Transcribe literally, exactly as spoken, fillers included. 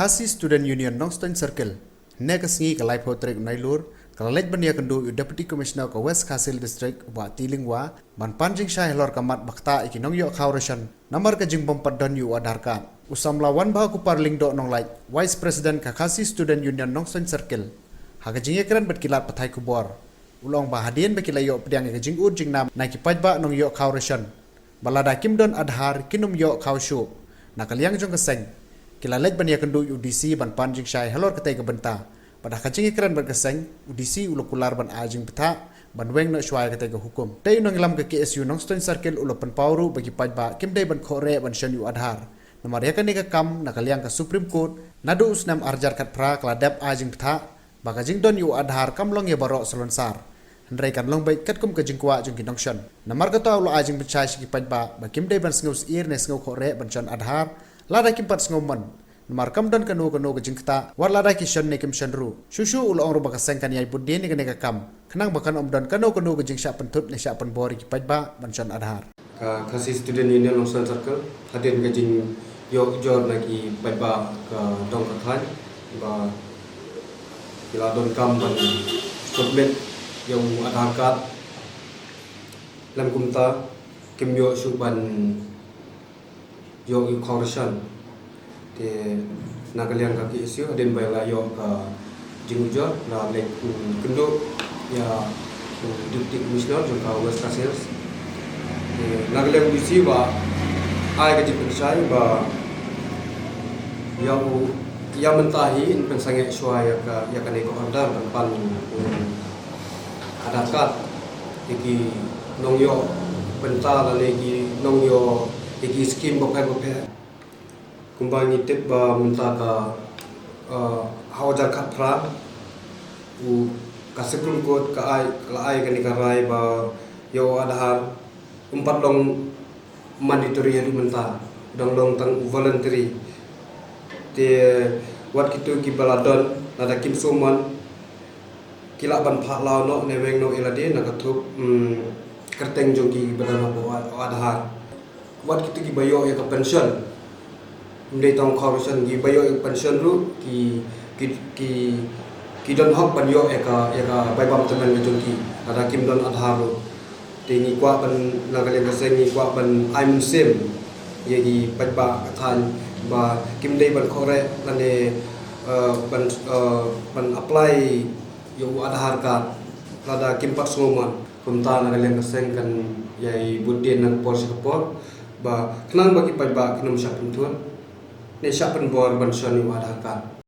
Khasi Student Union Nongstoiñ Circle, ne ka sngi ka laiphew tarik Nailur, ka la leit ban ïakynduh ïa u Deputy Commissioner ka West Khasi Hills District, u Bah T. Lyngwa, ban pan jingshai halor ka mat ba ktah ïa ki nongïoh khaw ration namar ka jingbym pat don ïa u Aadhaar card. U samla Wanbha Kupar Lyngdoh Nonglait, Vice President ka Khasi Student Union Nongstoiñ Circle, ha ka jingïakren bad ki lad pathai khubor, u la ong ba hadien ba ki la ïoh pdiang ïa ka jingud jingnam na ki paidbah nongïoh khaw ration ba lada kim don Aadhaar kin ym ïoh khaw shuh, na ka liang jong ka seng ki la leit ban ïakynduh ïa u D C ban pan jingshai halor katei ka bynta. Bad ha ka jingïakren bad ka seng, u D C u la kular ban ai jingbthah ban weng noh shuwa ïa katei ka hukum. Te u nongïalam ka K S U Nongstoiñ Circle u la pynpaw ruh ba ki paidbah kim dei ban khohreh ban shon ïa u Aadhaar, namar ïa kane ka kam na ka liang ka Supreme Court naduh u snem ar hajar khatphra ka la dep ai jingbthah ba ka jingdon ïa u Aadhaar kam long ïa baroh salonsar, hynrei kan long beit katkum ka jingkwah jong ki nongshon. Namar kata u la ai jingpynshai sha ki paidbah ba kim dei ban sngew syier ne sngew khohreh ban shon Aadhaar lada kim pat sngew mon, namar kam don kano kano ka jingktah wat lada ki shon ne kim shon ruh. Shuh shuh u la ong ruh ba ka seng kan ïai bud dien ïa kane ka kam, khnang ba kan ym don kano kano ka jingshah pynthut ne shah pynbor ïa ki paidbah ban shon Aadhaar. Ka Khasi Student Union Nongstoiñ Circle, hadien ka jingïoh ujor na ki paidbah ka dong ka thaiñ ba ki la donkam ban submit ïa u Aadhaar card, lem kumta kim ïoh shuh ban ïoh ïa u khaw ration. Te na ka liang ka K S U, hadien ba la ïoh ka jingujor, la leit, mm, kynduh ïa u Deputy Commissioner jong ka West Khasi Hills. Te na ka liang D C ba ai ka jingpynshai ba ïa u, ïa mynta hi yn pynsangeh shuwa ïa ka, ïa kane ka order ban pan u Aadhaar card ïa ki nongïoh bynta lane ki nongïoh ïa ki skim bapher bapher. Kumba ngi tip ba mynta ka, eh, ha u hajar khatphra, u, ka Supreme Court ka ai, ka la ai kane ka rai ba ïa u Aadhaar um pat long mandatory haduh mynta, dang long tang voluntary. Te wat kito kiba la don, lada kim sngewmon, ki lah ban phah law noh ne weng noh ïa lade na ka thup, mm, kyrteng jong ki ba don hapoh Aadhaar. Wat kito kiba ïoh ïa ka pension, ym dei tang khaw ration, kiba ïoh ïa ka pension ruh ki, ki, ki, ki don hok ban ïoh ïa ka, ïa ka bai bam tymmen ka jong ki lada kim don Aadhaar ruh. Te ngi kwah ban, na ka liang ka seng ngi kwah ban ai mynsiem ïa ki paidbah ka thaiñ ba kim dei ban khohreh lane, eh, ban, eh, ban apply ïa u Aadhaar card lada kim pat sngewmon. Kumta na ka liang ka seng kan ïai bud dien na ka por sha ka por ba khnang ba ki paidbah kin ym shah pynthut ne shah pynbor ban shon ïa u Aadhaar card.